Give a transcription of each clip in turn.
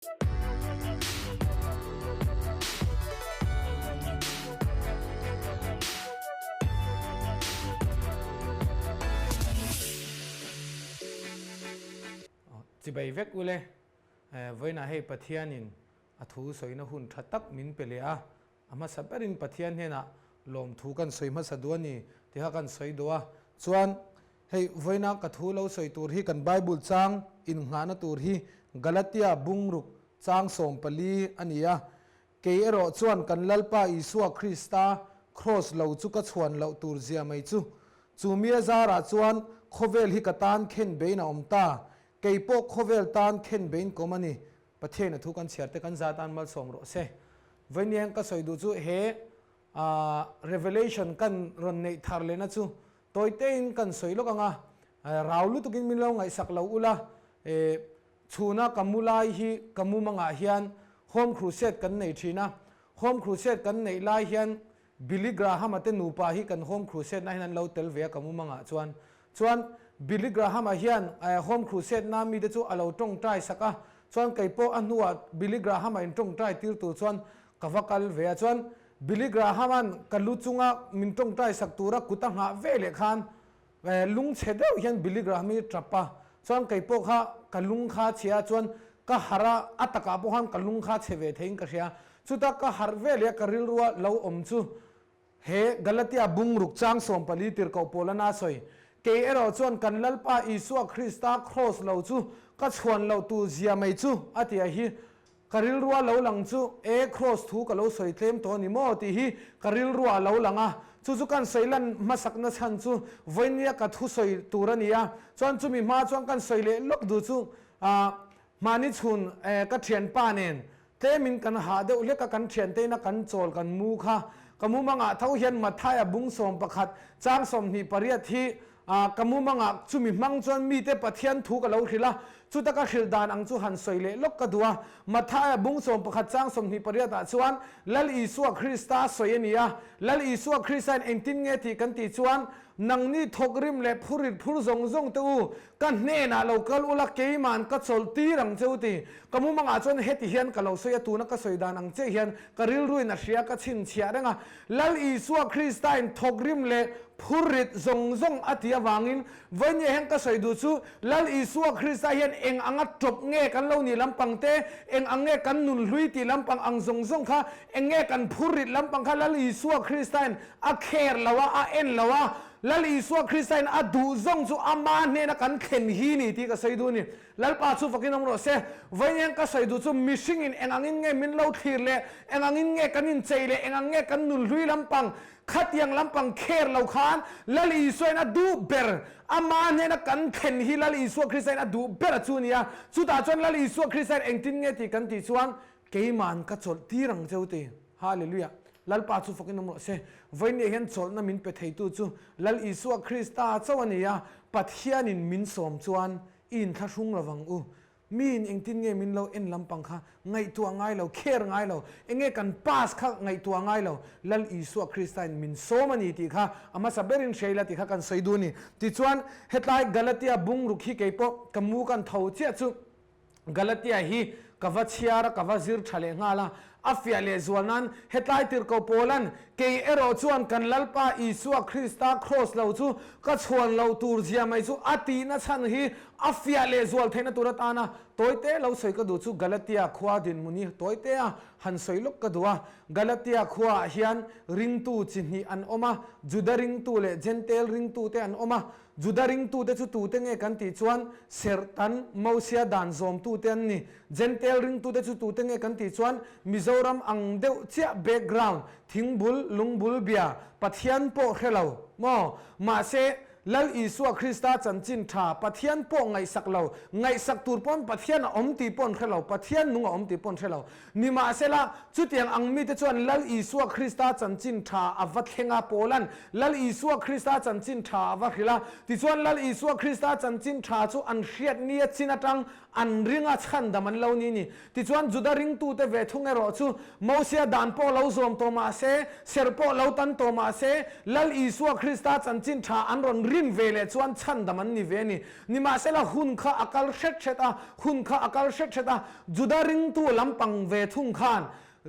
Chibai vek ule, vawiinah hei Pathianin a thu sawina hun tha tak min pe leh a, a hmasa berin Pathian hnenah lawmthu kan sawi hmasa duh a ni tih kha kan sawi duh a, chuan hei vawiina ka thu lo sawi tur hi kan Bible chang innghahna tur hi Galatia bungruk chang 14 a ni a, kei erawh chuan kan Lalpa Isua Krista Kraws lo chu ka chhuan loh tur zia mai chu. Chu mi a zarah chuan khawvel hi ka tan khen bein a awm ta, kei pawh khawvel tan khen bein ka awm a ni. Pathian a thu kan chhiar te kan za tan malsawm rawh se. Vawiin ka sawi duh chu he Revelation kan rawn neih thar lehna chu tawitein kan sawi lawk ang a, rau lutukin min lo ngaihsak lo ula, chhuna ka mu lai hi ka mumangah hian Home Crusade kan nei thin a, Home Crusade kan neih lai hian Billy Graham-a te nupa hi kan Home Crusade-na hian an lo tel ve a ka mumangah chuan. Chuan Billy Graham-a hian Home Crusade-na mite chu a lo tawngtai sak a, chuan kei pawh a hnuah Billy Graham-a in tawngtai tir tur chuan ka va kal ve a, chuan Billy Graham-a'n ka lu chunga min tawngtai sak tura kut a nghah ve leh khan lung chhe deuh hian Billy Graham hi tap a, chuan kei pawh kha ka lung kha chhia a, chuan ka harh a, a takah pawh khan ka lung kha chhe ve theiin ka hria, chuta ka harh ve leh a ka rilrua lo awm chu He Galatia bungruk chang 14 tirhkoh pawl a na sawi, Kei erawh chuan kan Lalpa Isua Krista kraws lo chu ka chhuan loh tur zia mai chu, a ti a hi. Ka rilrua lo lang chu, E, kraws thu ka lo sawi tlem tawh a ni maw? tih hi ka rilrua a lo lang a. Chu chu kan sawi lan hmasakna chhan chu vawinia ka thu sawi tur a ni a. Chuan chumi hma chuan kan sawi leh lawk duh chu, Mahni chhun ka thianpa nen Tlemin kan hah deuh hlek a, kan thianteina kan chawl kan mu kha. Ka mumangah tho hian Mathaia bung 11 chang 28 hi ka mumangah chumi hmang chuan mite Pathian thu ka lo hrilh a, chuta ka hrilh dan ang chu han sawi leh lawk ka duh a. Mathaia bung 11 chang 28 ah chuan Lal Isua Krista sawi a ni a, Lal Isua Kristain engtin nge tih kan tih chuan Nangni thawk rim leh phurit phur zawng zawng te u, ka hnenah lo kal ula keima'n ka chawlh tir ang che u ti. Ka mumangah chuan heti hian ka lo sawi a, tuna ka sawi dan ang che hian ka rilruin a hria, ka chhinchhiah reng a. Lal Isua Kristain thawk rim leh phurit zawng zawng a ti avangin vawinia hian ka sawi duh chu Lal Isua Krista hian eng anga tawp nge kan lo nih lampang te, eng ang nge kan nun hlui tih lampang ang zawng zawng kha, eng nge kan phurit lampang kha Lal Isua Kristain A kher lo a, a en lo a, Lal Isua Kristain a duh zawng chu ama hnena kan thlen hi ni tih ka sawi duh a ni. Lalpa chu fakin awm rawh se. Vawiin hian ka sawi duh chu mihringin eng angin nge min lo thlir leh, eng angin nge kan inchei leh, eng ang nge kan nun hlui lampang, khatiang lampang kher lo khan Lal Isuain a duh ber, ama hnena kan thlen hi Lal Isua Kristain a duh ber a chu a ni a. Chutah chuan Lal Isua Kristain engtin nge tih kan tih chuan Keima'n ka chawlh tir ang cheu ti. Hallelujah! Lalpa chu fakin awm rawh se. Vawinia hian chawlhna min pe theitu chu Lal Isua Krista chauh a ni a, Pathianin min sawm chuan i inthlahrung lo vang u. Miin engtin nge min lo en lampang kha ngaihtuah ngai lo, care ngai lo, enge kan pass kha ngaihtuah ngai lo, Lal Isua Kristain min sawm a ni tih kha a hmasa berin hria ila tih kha kan sawi duh a ni. Tichuan, hetlai Galatia bungruk hi keipawh ka mu kan tho chiah chu, Galatia hi ka va chhiar a, ka va zir tha leh nghal a, a fiah leh zual nan hetlai tirhkoh Paula'n, Kei erawh chuan kan Lalpa Isua Krista kraws lo chu ka chhuan loh tur zia mai chu a tihna chhan hi a fiah leh zual theihna tur atana tawite lo sawi ka duh chu Galatia khua dinhmun hi tawite a han sawi lawk ka duh a. Galatia khuaah hian ringtu chi hnih an awm a, Juda ringtu leh Jentail ringtute an awm a. Juda ringtute chu tute nge kan tih chuan Serhtan, Mosia dan zawmtute an ni. Jentail ringtute chu tute nge kan tih chuan Mizoram ang deuh chiah background, thingbul, lungbul bia, Pathian pawh hre lo maw? Mahse, Lal Isua Krista chanchin tha, Pathian pawh ngaihsak lo, ngaihsak tur pawn Pathian a awm tih pawh an hre lo, Pathian nung a awm tih pawh an hre lo. Nimahsela, chutiang ang mite chuan Lal Isua Krista chanchin tha a va thleng a, Paula'n Lal Isua Krista chanchin tha a va hrilh a. Tichuan, Lal Isua Krista chanchin tha chu an hriat nia chin atang an ring a, chhandam an lo ni ni. Tichuan, Juda ringtute ve thung erawh chu Mosia dan pawh lo zawm tawh mah se, ser pawh lo tan tawh mah se, Lal Isua Krista chanchin tha an rawn ring. rin ve leh chuan chhandam an ni ve a ni. Nimahsela hun kha a kal hret hret a, hun kha a kal hret hret a, Juda ringtu lampang ve thung khan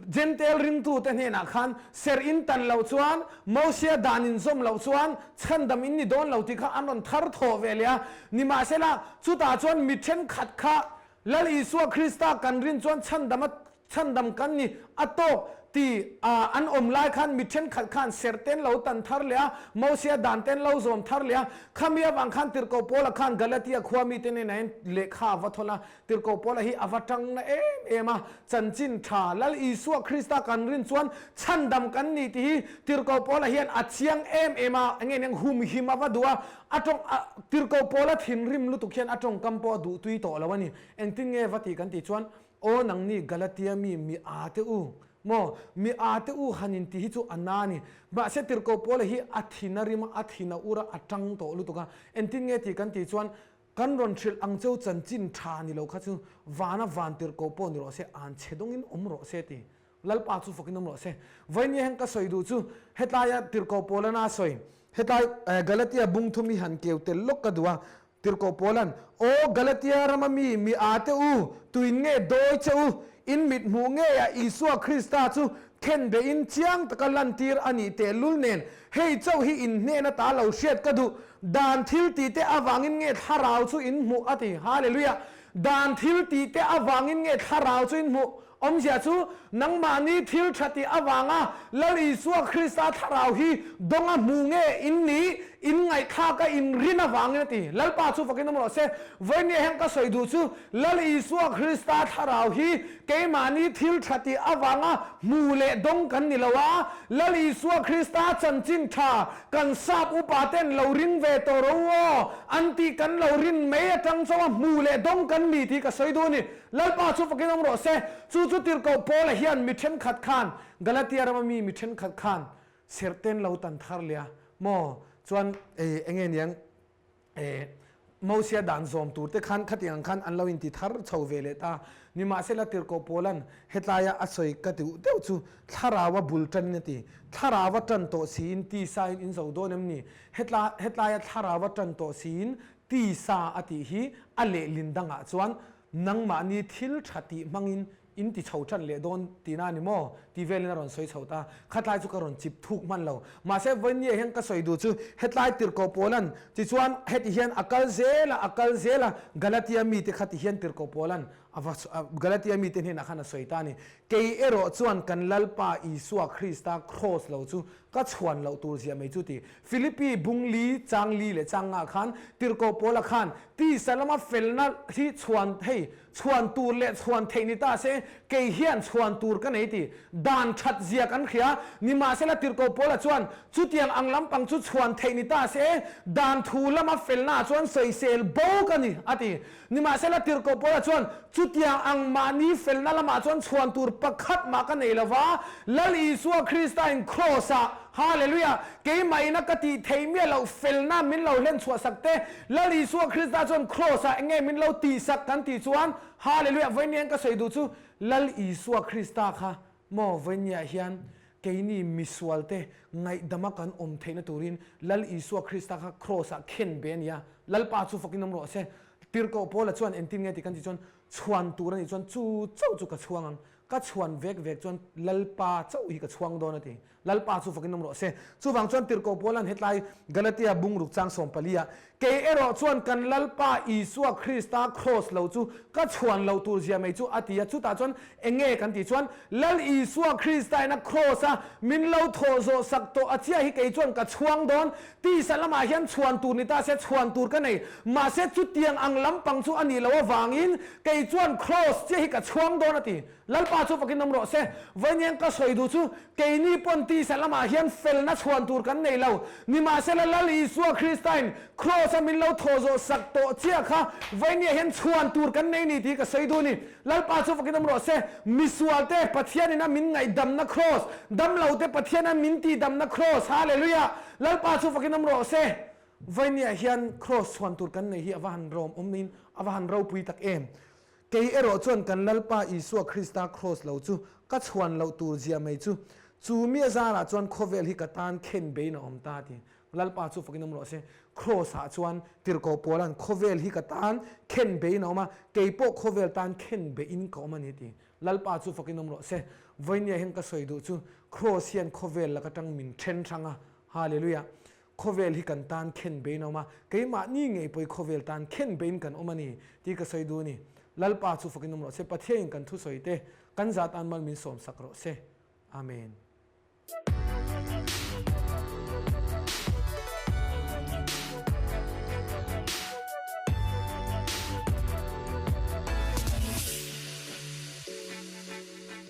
Jentail ringtute hnenah khan serh in tan loh chuan, Mosia dan in zawm loh chuan chhandam in ni dawn lo tih kha an rawn thar thawh ve leh a. Nimahsela chutah chuan mi thenkhat kha Lal Isua Krista kan rin chuan chhandam a chhandam kan ni a tawk ti a an awm lai khan mi thenkhat khan serh ten lo tan thar leh a, Mosia dan ten lo zawm thar leh a. Khami avang khan Tirhkoh Paula khan Galatia khua mite hnenah hian lehkha a va thawn a, Tirhkoh Paula hi a va tang na em em a, chanchin tha Lal Isua Krista kan rin chuan chhandam kan ni tih hi Tirhkoh Paula hian a chiang em em a, enge eng humhim a va duh a, A tawng a, Tirhkoh Paula thinrim lutuk hian a tawngkam pawh a duh tui tawh lo a ni. Engtin nge va tih kan tih chuan, Aw nangni Galatia mi, mi â te u, maw, mi â te u han intih hi chu a na a ni. Mahse Tirhkoh Paula hi a thin a rim a, a thin a ur a, a tang tawh lutuk a. Engtin nge tih kan tih chuan, Kan rawn hrilh ang cheu chanchin tha ni lo kha chu vana van tirhkoh pawh ni rawh se, an chhe dawngin awm rawh se ti. Lalpa chu fakin awm rawh se. Vainia hian ka sawi duh chu hetlaia Tirhkoh Paulana a sawi, hetlai Galatia bung thum hi han keu tel lawk ka duh a, Tirhkoh Paula'n, Aw Galatia rama mi, mi â te u, tuin nge dawi che u? In mit hmuh ngeiah Isua Krista chu khen behin chiang taka lantir a nih tehlul nen, hei chauh hi in hnen ata lo hriat ka duh. Dan thil tih te avangin nge thlarau chu in hmuh? a ti. Hallelujah! Dan thil tih te avangin nge thlarau chu in hmuh? Awmzia chu, nangmahni thil tha tih avanga Lal Isua Krista thlarau hi dawnga hmu nge in nih, in ngaihthlaka in rin avangin a ti. Lalpa chu fakin awm rawh se. Vawinia hian ka sawi duh chu, Lal Isua Krista thlarau hi keimahni thil tha tih avanga hmu leh dawng kan ni lo a, Lal Isua Krista chanchin tha kan sap upa ten lo ring ve tawh ro aw an tih kan lo rin mai atang chauha hmu leh dawng kan ni tih ka sawi duh a ni. Lalpa chu fakin awm rawh se. Chu chu Tirhkoh Paula hian mi thenkhat khan, Galatia rama mi mi thenkhat khan serhten lo tan thar leh a maw? Chuan eng nge niang Mosia dan zawm tur te khan khatiang ang khan an lo inti thar chho ve leh ta. Nimahsela Tirhkoh Paula'n hetlaia a sawi ka deuh deuh chu Thlaraua bul tanin a ti. Thlaraua tan tawh siin tisain in zo dawn em ni? Hetla hetlaia Thlaraua tan tawh siin tisa a tih hi a lehlin dangah chuan Nangmahni thil tha tih hmangin in ti chho tan leh dawn tihna a ni maw? tih velin a rawn sawi chho ta. Khatlai chu ka rawn chip thuk hman lo. Mahse, vawinia hian ka sawi duh chu hetlai tirhkoh Paula'n tichuan heti hian a kal zel a, a kal zel a, Galatia mite kha ti hian tirhkoh Paula'n a va Galatia mite hnenah khan a sawi ta a ni. Kei erawh chuan kan Lalpa Isua Krista kraws lo chu Ka chhuan loh tur zia mai chu ti. Philippi bung li, chang li leh chang ngah khan Tirhkoh Paula khan tisa lama felna hi chhuan hei chhuan tur leh chhuan theih ni ta se kei hian chhuan tur ka nei ti. Dan that zia kan hria. Nimahsela Tirhkoh Paula chuan chutiang ang lampang chu chhuan theih ni ta se dan thu lama felna ah chuan sawisel bo ka ni a ti. Nimahsela Tirhkoh Paula chuan, Chutiang ang mahni felna lamah chuan chhuan tur pakhat mah ka nei lo va, Lal Isua Kristain Kraws-ah, Hallelujah, keimah ina ka tih theih miah loh felna min lo hlen chhuahsak te, Lal Isua Krista chuan Kraws-ah eng nge min lo tihsak kan tih chuan, Hallelujah, vawiin ka sawi duh chu Lal Isua Krista kha maw vawiinniah hian keini misualte ngaihdama kan awm theihna turin Lal Isua Krista kha Kraws-ah khen be a ni a, Lalpa chu fakin awm rawh se. Tirhkoh Paula chuan engtin nge tih kan tih chuan chhuan tur a nih chuan chu chauh chu ka chhuang ang, ka chhuan vek vek chuan Lalpa chauh hi ka chhuang dawn a ti. Lalpa chu fakin awm rawh se. Chuvang chuan Tirhkoh Paula'n hetlai Galatia bungruk chang sawmpalia Kei erawh chuan kan Lalpa Isua Krista kraws lo chu ka chhuan loh tur zia mai chu a ti a, chutah chuan eng nge kan tih chuan Lal Isua Krista in a kraws a min lo thawh zawh sak tawh a chiah hi kei chuan ka chhuang dawn, tisa lamah hian chhuan tur ni ta se chhuan tur ka nei, mahse chutiang ang lampang chu a nih loh avangin kei chuan kraws chiah hi ka chhuang dawn a ti. Lalpa chu fakin awm rawh se. Vawiin ka sawi duh chu keini pawn tisa lamah hian felna chhuan tur kan nei lo. Nimahsela Lal Isua Kristain Kraws-a min lo thawh zawh sak tawh chiah kha vawiin hian chhuan tur kan nei ni tih ka sawi duh a ni. Lalpa chu fakin awm rawh se. Misualte Pathianin a min ngaihdamna Kraws, damlote Pathian a min tihdamna Kraws. Hallelujah! Lalpa chu fakin awm rawh se. Vawiin hian Kraws chhuan tur kan nei hi a va han rawm awmin a va han ropui tak em. Kei erawh chuan kan Lalpa Isua Krista kraws lo chu ka chhuan loh tur zia mai chu, chu mi a zarah chuan khawvel hi ka tan khen bein a awm ta ti. Lalpa chu fakin awm rawh se. Kraws ah chuan Tirhkoh Paula'n khawvel hi ka tan khen beiin a awm a, kei pawh khawvel tan khen beiin ka awm a ni ti. Lalpa chu fakin awm rawh se. Vawinia hian ka sawi duh chu Kraws hian khawvel lak atang min then hrang a. Hallelujah. Khawvel hi kan tan khen beiin a awm a, keimahni ngei pawh hi khawvel tan khen beiin kan awm a ni tih ka sawi duh a ni. Lalpa chu fakin awm rawh se. Pathianin kan thusawi te kan zat an mal min sawmsak rawh se. Amen.